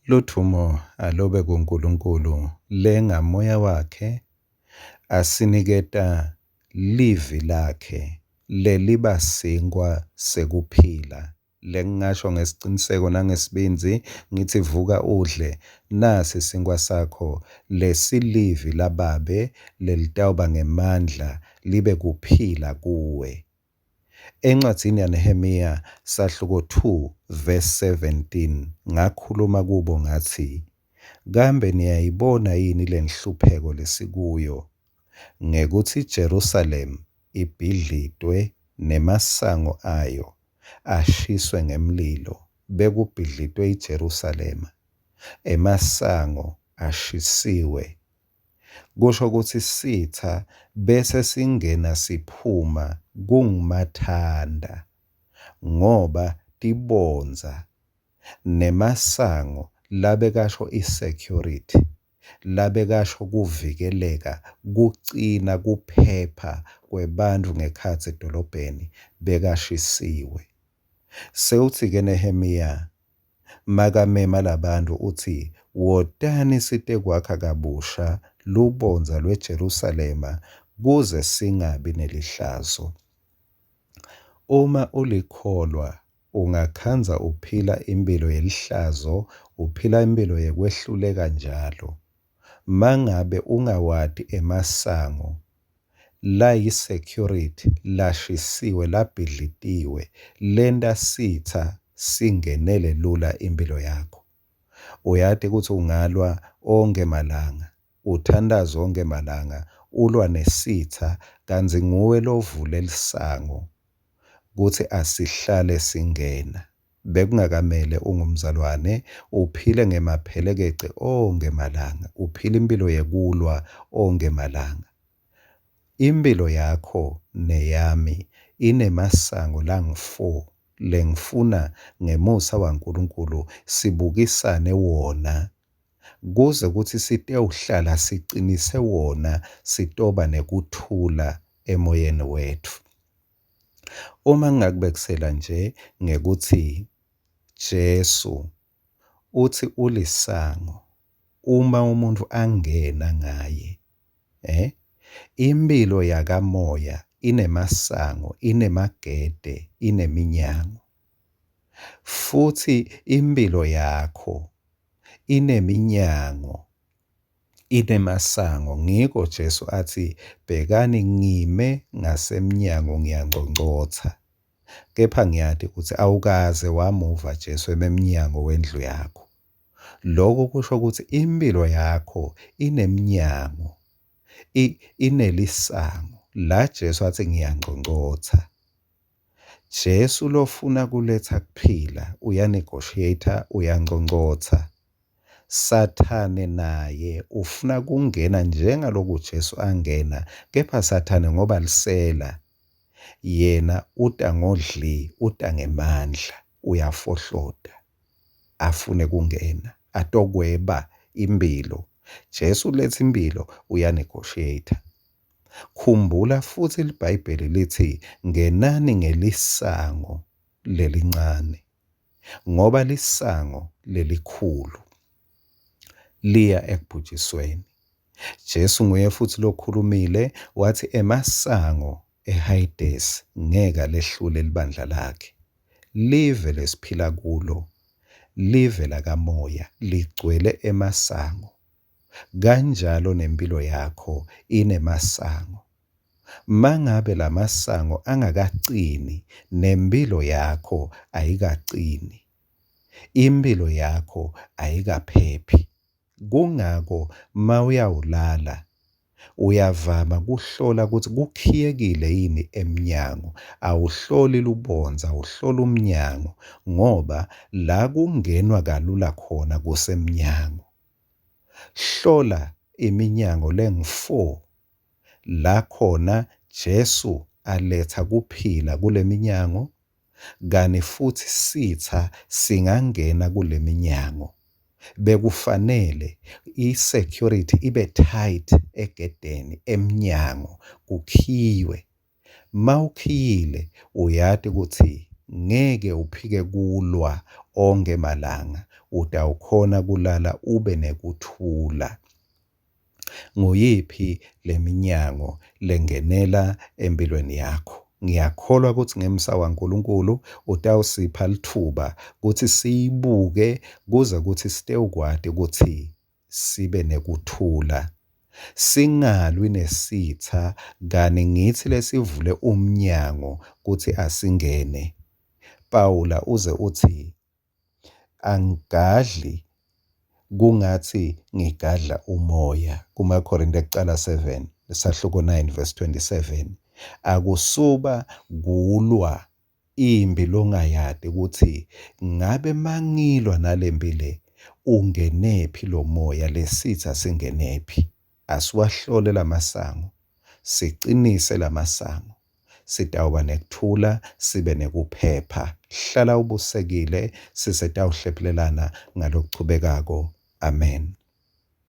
Ludvumo alube kuNkulunkulu lengaMoya wakhe asiniketa livi lakhe leliba sinkhwa sekuphila, lengingasho ngesiciniseko nangesibindzi ngitsi vuka udle, nasi sinkhwa sakho lesilivi laBabe lelitawuba ngemandla libe kuphila kuwe. Encwadzini yaNehemiya sahluko 2 verse 17 ngakhuluma kubo ngatsi, kambe niyayibona yini lenhlupheko lesikuyo ngekutsi iJerusalema ibhidlitwe nemasango ayo ashiswe ngemlilo. Bekubhidlitwe iJerusalema, emasango ashisiwe. Kusho kutsi sitsa bese singena siphuma kungumathanda ngoba tibondza nemasango labekasho i-security, labekasho kuvikeleka, kucina, kuphepha kwebantfu ngekhatsi edolobheni bekashisiwe. Sewutsi-ke Nehemiya makamema labantfu utsi, wotani sitekwakha kabusha lubondza lweJerusalema kuze singabi nelihlazo. Uma ulikholwa ungakhandza uphila imphilo yelihlazo, uphila imphilo yekwehluleka njalo. Mangabe ungawati emasango layi-security lashisiwe labhidlitiwe lenta sitsa singenele lula imphilo yakho. Uyati kutsi ungalwa onkhe malanga, uthandaze onkhe malanga, ulwa nesitsa kantsi nguwe lovule lisango kutsi asihlale singena. Bekungakamele ungumzalwane uphile ngemaphelekece onkhe malanga, uphile imphilo yekulwa onkhe malanga. Imphilo yakho neyami inemasango langu-four lengifuna ngemusa waNkulunkulu sibukisane wona kuze kutsi sitewuhlala sicinise wona sitoba nekuthula emoyeni wetfu. Uma ngingakubekisela nje ngekutsi Jesu utsi ulisango uma umuntfu angena ngaye, imphilo yakamoya inemasango, inemagede, ineminyango. Futsi imphilo yakho ineminyango, inemasango. Ngiko Jesu atsi, bhekani ngime ngasemnyango ngiyanconcotsa. Kepha ngiyati kutsi awukaze wamuva Jesu ememnyango wendlu yakho. Lokho kusho kutsi imphilo yakho inemnyango, inelisango. La Jesu atsi ngiyanconcotsa. Jesu lofuna kuletsa kuphila uyanegotiate, uyanconcotsa. Sathane naye ufuna kungena njengaloku Jesu angena, kepha Sathane ngoba lisela, yena uta ngodli, uta ngemandla, uyafohlota afune kungena atokweba imphilo. Jesu uletsa imphilo, uyanegotiate. Khumbula futsi liBhayibheli litsi ngenani ngelisango lelincane ngoba lisango lelikhulu liya ekubhujisweni. Jesu nguye futsi lokhulumile wathi emasango eHayidesi ngeke alehlule libandla lakhe. Live lesiphila kulo, live lakamoya, ligcwele emasango. Kanjalo nempilo yakho inemasango. Mangabe lamasango angakacini, nempilo yakho ayikacini. Imphilo yakho ayikaphephi. Kungako mawuyawulala uyavama kuhlola kutsi kukhiyekile yini emnyango. Awuhloli lubondza, awuhloli umnyango ngoba la kungenwa kalula khona kusemnyango. Hlola iminyango lengu-four la khona Jesu aletsa kuphila kuleminyango kani futsi sitsa singangena kuleminyango. Bekufanele i-security ibe tight egedeni emnyango kukhiywe. Mawukhiyile uyati kutsi ngeke uphike kulwa onkhe malanga. Utawukhona kulala ube nekuthula. Nguyiphi leminyango lengenela empilweni yakho? Ngiyakholwa kutsi ngemsa waNkulunkulu utawusipha litfuba kutsi siyibuke kuze kutsi sitewukwati kutsi sibe nekuthula. Singalwi nesitsa kani ngitsi lesivule umnyango kutsi asingene. Pawula uze utsi, angigadli kungatsi ngigadla umoya, kumaKhorinte ekucala 7, sahluko 9 verse 27. Akusuba kulwa impi longayati kutsi ngabe mangilwa nalempi le, ungenephi lo moya, lesitha singenephi. Asiwahlole lamasango, sicinise lamasango, sitawuba nekuthula, sibe nekuphepha. Hlala ubusekile, sisetawuhlephulelana ngalokuchubekako. Amen.